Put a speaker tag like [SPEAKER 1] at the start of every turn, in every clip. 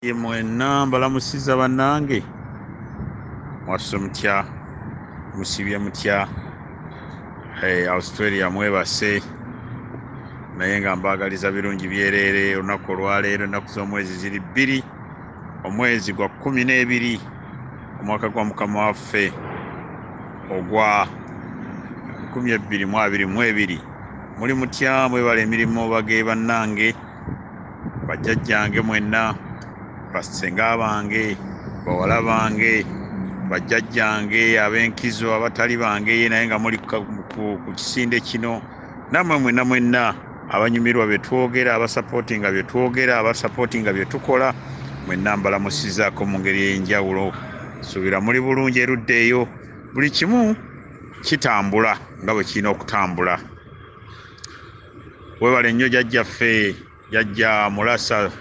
[SPEAKER 1] Ye mwenna mbalamusizza bannange, mwasuze mutya, musibye mutya? Hey, Australia mwebase, naye nga mbaagaliza birungi byereere. Olunaku olwaleero, ennaku z'omwezi ziri 2, omwezi gwa 12, omwaka gwa Mukama waffe ogwa 2022. Muli mutya? Mwebala emirimu bage bannange, bajjajjange mwenna, bassenga bange, bawala bange, bajjajjange ab'enkizo abatali bange naye nga muli ku kisinde kino, nammwe mwenna mwenna abanyumirwa bye twogera, abasapootinga bye twogera, abasapootinga bye tukola, mwenna mbalamusizaako mu ngeri ey'enjawulo. Suubira muli bulungi erudda eyo, buli kimu kitambula nga bwe kirina okutambula. Weebale nnyo jjajjaffe, Jjajja Mulasa,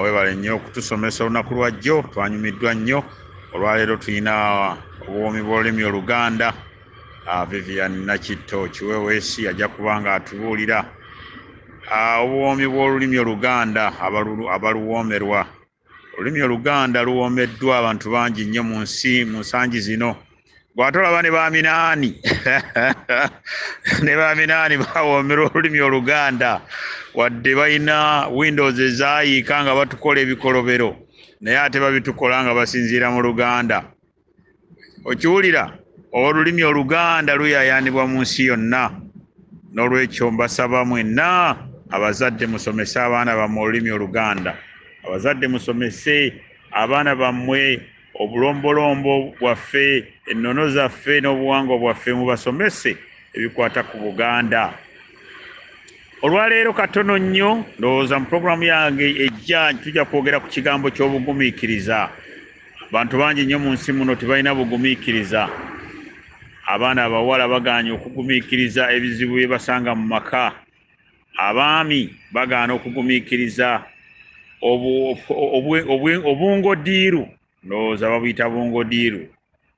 [SPEAKER 1] weebale nnyo okutusomesa olunaku lwa jjo, twanyumiddwa nnyo. Olwaleero tulina obuwoomi bw'olulimi Oluganda. Vivian Nakitto Kiweweesi ajja kuba nga atubuulira obuwoomi bw'olulimi Oluganda, abaluwoomerwa. Olulimi Oluganda luwoomeddwa abantu bangi nnyo mu nsi mu nsangi zino. Bw'ate olaba ne Baminaani ne Baminaani bawoomerwa olulimi Oluganda, wadde balina Windows ezaayiika nga batukola ebikolobero, naye ate babitukola nga basinziira mu Luganda. Okiwulira, olulimi Oluganda luyaayaanibwa mu nsi yonna. N'olwekyo mbasaba mwenna abazadde musomese abaana bammwe olulimi Oluganda. Abazadde musomese abaana bammwe obulombolombo bwaffe, ennono zaffe n'obuwangwa bwaffe, mubasomese ebikwata ku Buganda. Olwaleero katono nnyo, ndowooza mu pulogulaamu yange ejja tujja kwogera ku kigambo ky'obugumiikiriza. Abantu bangi nnyo mu nsi muno tebalina bugumiikiriza. Abaana abawala bagaanye okugumiikiriza ebizibu bye basanga mu maka. Abaami bagaana okugumiikiriza obungodiiru, ndowooza babuyita bungodiiru,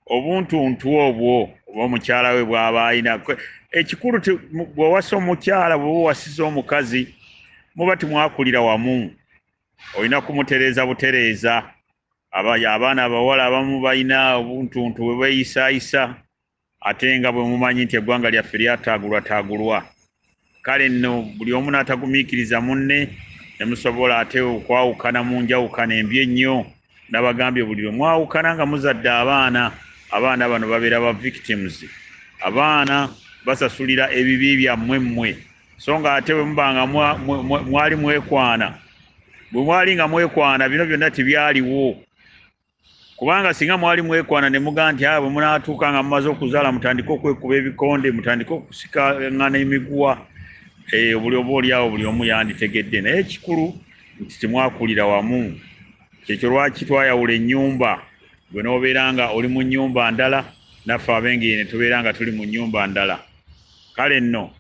[SPEAKER 1] obuntuntu obwo oba omukyala we bw'aba alina. Ekikulu bw'owasa omukyala, bw'oba owasiza omukazi, muba temwakulira wamu, olina kumutereeza butereeza. Abaana abawala abamu balina obuntuntu bwe beeyisaayisa, ate nga bwe mumanyi nti eggwanga lyaffe lyataagulwataagulwa. Kale nno buli omu n'atagumiikiriza munne, ne musobola ate okwawukana mu njawukana embi ennyo. Nabagambye buli lwe mwawukana nga muzadde abaana, abaana bano babeera ba victims. Abaana basasulira ebibi byammwe mmwe. So nga ate bwe muba nga mwali mwekwana, bwe mwali nga mwekwana bino byonna tebyaliwo. Kubanga singa mwali mwekwana ne mugamba nti bwe munaatuuka nga mumaze okuzaala mutandike okwekuba ebikonde, mutandike okusikangana emiguwa, buli oba oli awo buli omu yanditegedde. Naye ekikulu nti temwakulira wamu. Kyekyo lwaki twayawula ennyumba, gwe n'obeera nga oli mu nnyumba ndala, naffe ab'engeri ne tubeera nga tuli mu nnyumba ndala. Kale nno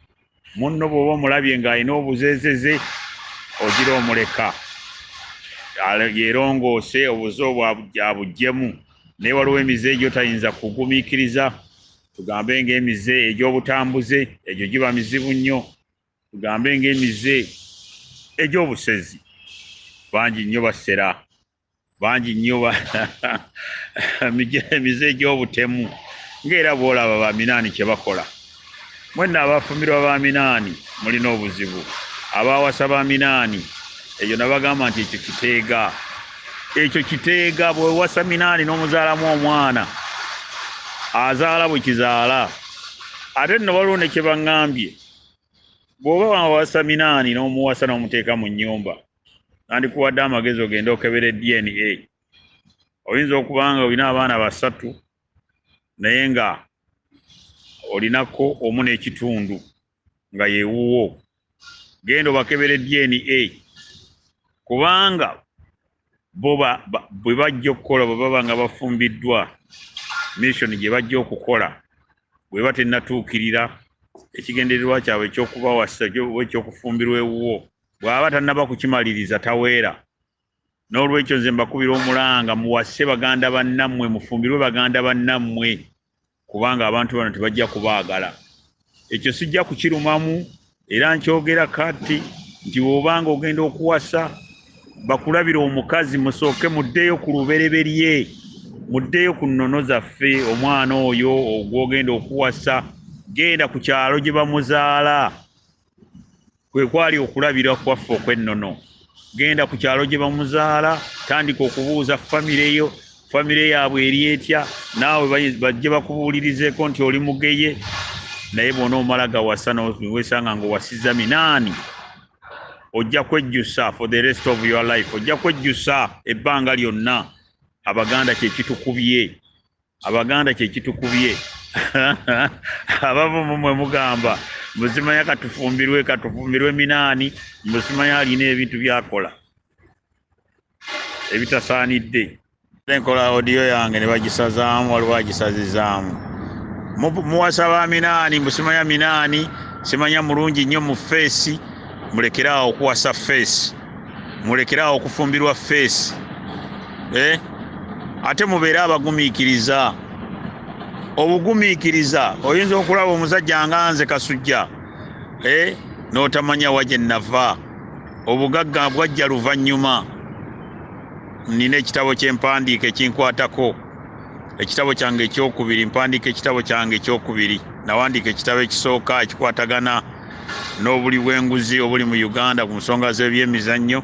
[SPEAKER 1] munno bw'oba omulabye ng'alina obuzeezeze, ogira omuleka yeerongoose, obuze obwo abuggyemu. Naye waliwo emize egy'otayinza kugumiikiriza, tugambe ng'emize egy'obutambuze, egyo giba mizibu nnyo. Tugambe ng'emize egy'obusezi, bangi nnyo basera, bangi nnyo emize egy'obutemu, ng'era bw'olaba Baminaani kye bakola. Mwenna abafumbirwa Baminaani mulina obuzibu, abaawasa Baminaani, eyo nabagamba nti ekyo kiteega, ekyo kiteega. Bw'owasa Minaani n'omuzaalamu omwana, azaala bwe kizaala. Ate nno waliwo ne kye baŋŋambye, bw'oba wawasa Minaani n'omuwasa n'omuteeka mu nnyumba, nandikuwadde amagezi ogende okebere DNA. Oyinza okuba nga olina abaana 3 naye nga olinako omu n'ekitundu nga yewuwo. Genda obakebere DNA, kubanga bo bwe bajja okukola, bwe baba nga bafumbiddwa, mission gye bajja okukola bw'eba tennatuukirira, ekigendererwa kyabwe eky'okubawasa oba ekyokufumbirwa ewuwo, bw'aba tannaba kukimaliriza taweera. N'olwekyo nze mbakubira omulanga, muwase baganda bannammwe, mufumbirwe baganda bannammwe, kubanga abantu bano tebajja kubaagala. Ekyo sijja kukirumamu, era nkyogera kati nti bw'obanga ogenda okuwasa, Bakulabira omukazi, musooke muddeyo ku lubereberye, muddeyo ku nnono zaffe. Omwana oyo ogwogenda okuwasa, genda ku kyalo gye bamuzaala, kwe kwali okulabira kwaffe okw'ennono. Genda ku kyalo gye bamuzaala, tandika okubuuza famire yo, famire yaabwe eri etya, naawe bajje bakubuulirizeeko nti oli mugeye. Naye bw'onoomala gawasa n'owesanga ng'owasizza minaani, ojja kwejjusa for the rest of your life, ojja kwejjusa ebbanga lyonna. Abaganda kye kitukubye, Abaganda kye kitukubye. Abavumu mwe mugamba muzimanya katufumbirwe, katufumbirwe minaani, muzimanya alina ebintu byakola ebitasaanidde. Enkola audio yange ne bagisazaamu, waliwo agisazizaamu. Muwasa ba minaani, mbusimanya minaani, simanya mulungi nnyo mu feesi. Mulekeraawo okuwasa feesi, mulekeraawo okufumbirwa feesi, Ate mubeere abagumiikiriza. Obugumiikiriza, oyinza okulaba omusajja nga nze Kasujja, n'otamanya wa gye nava. Obugagga bwajja luvannyuma. Nina ekitabo kye mpandiika ekinkwatako, ekitabo kyange ekyokubiri. Mpandiika ekitabo kyange ekyokubiri. Nawandiika ekitabo ekisooka ekikwatagana n'obuli bw'enguzi obuli mu Uganda ku nsonga z'ebyemizannyo,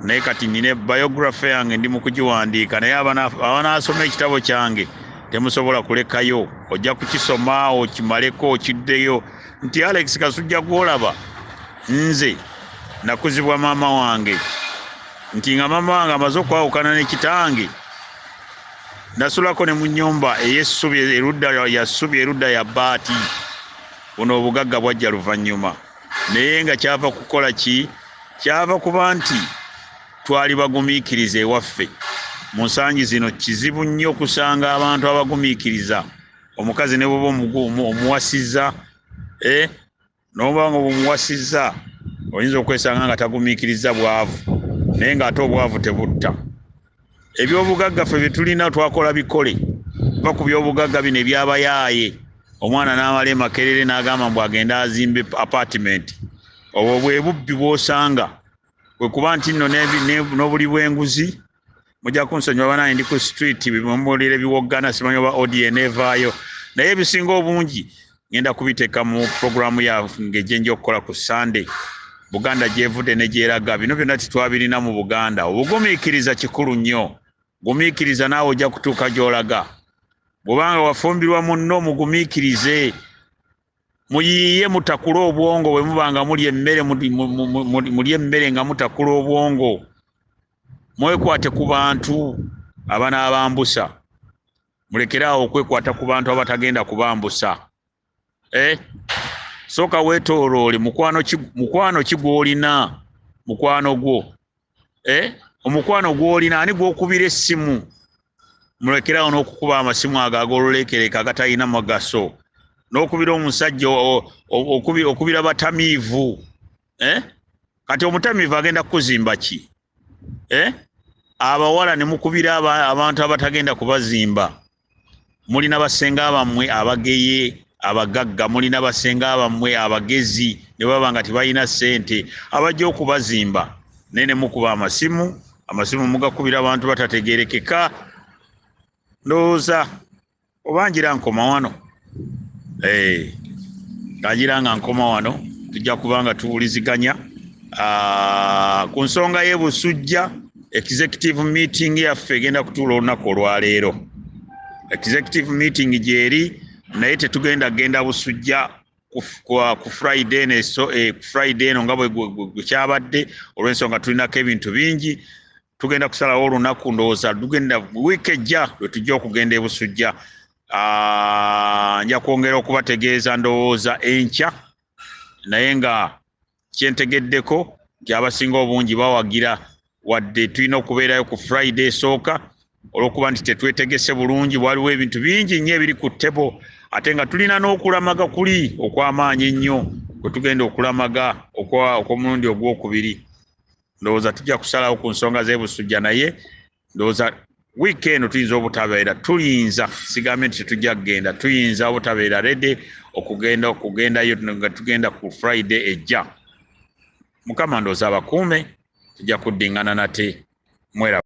[SPEAKER 1] naye kati nina biography yange ndi mu kugiwandiika. Naye abanaasoma ekitabo kyange temusobola kulekayo, ojja kukisoma okimaleko okiddeyo nti Alex Kasujja gw'olaba nze nakuzibwa maama wange, nti nga maama wange amaze okwawukana ne kitange, nasulako ne mu nnyumba ey'essubi erudda ya ssubi erudda ya bbaati. Buno obugagga bwajja luvannyuma, naye nga kyava kukola ki? Kyava kuba nti twali bagumiikiriza ewaffe. Mu nsangi zino kizibu nnyo okusanga abantu abagumiikiriza. Omukazi ne bw'oba omuwasizza, n'oba nga omuwasizza, oyinza okwesanga nga tagumiikiriza bwavu, naye ng'ate obwavu tebutta. Ebyobugagga ffe bye tulina twakola bikole. Va ku byobugagga bino ebyabayaaye, omwana n'amala e Makerere n'agamba mbu agende azimbe apartment. Obwo bwe bubbi bw'osanga, kwe kuba nti nno n'obuli bw'enguzi. Mujja kunsonyiwa bannange, ndi ku street, muwulira ebiwoggana, simanyi oba audio eneevaayo, naye ebisinga obungi ngenda kubiteeka mu puroguramu yange gye nja okukola ku Sunday. Buganda gy'evudde ne gyeraga, bino byonna titwabirina mu Buganda. Obugumiikiriza kikulu nnyo. Gumiikiriza naawe ojja kutuuka gy'olaga. Bw'obanga wafumbirwa munno, mugumiikirize, muyiiye, mutakule obwongo. Bwe muba nga mulya emmere, mulye emmere nga mutakula obwongo. Mwekwate ku bantu abanaabambusa, mulekere awo okwekwata ku bantu abatagenda kubambusa. Sooka weetooloole, mukwano ki gw'olina? Mukwano gwo, omukwano gw'olina ani gw'okubira essimu? Mulekere awo n'okukuba amasimu ago ag'oluleekereke agatalina mugaso, n'okubira omusajja, okubira batamiivu. Kati omutamiivu agenda kukuzimba ki? Abawala ne mukubira abantu abatagenda kubazimba. Mulina basenga bammwe abageye abagagga, mulina basenga bammwe abagezi, ne baba nga tebalina ssente, abajja okubazimba, naye ne mukuba amasimu. Amasimu mugakubira abantu batategeerekeka. Ndowooza oba ngira nkoma wano, ngira nga nkoma wano, tujja kuba nga tuwuliziganya ku nsonga y'e Busujja. Executive meeting yaffe egenda kutuula olunaku olwaleero. Executive meeting gyeri, naye tetugenda genda Busujja ku Friday eno, ku Friday eno nga bwe kyabadde, olw'ensonga tulinako ebintu bingi. Tugenda kusalawo olunaku, ndowooza tugenda wiiki ejja lwe tujja okugenda e Busujja. Nja kwongera okubategeeza ndowooza enkya, naye nga kyentegeddeko nti abasinga obungi bawagira, wadde tulina okubeerayo ku Friday esooka, olw'okuba nti tetwetegese bulungi. Waliwo ebintu bingi nnyo ebiri ku table, ate nga tulina n'okulamaga kuli okw'amaanyi ennyo kwe tugenda okulamaga okw'omulundi ogwokubiri. Ndowooza tujja kusalawo ku nsonga z'e Busujja, naye ndowooza wiiki eno tuyinza obutabeera, tuyinza, sigambye nti tetujja kugenda, tuyinza obutabeera ready okugendayo nga tugenda ku Friday ejja. Mukama ndowooza abakuume. Tujja kuddingana nate. Mweraba.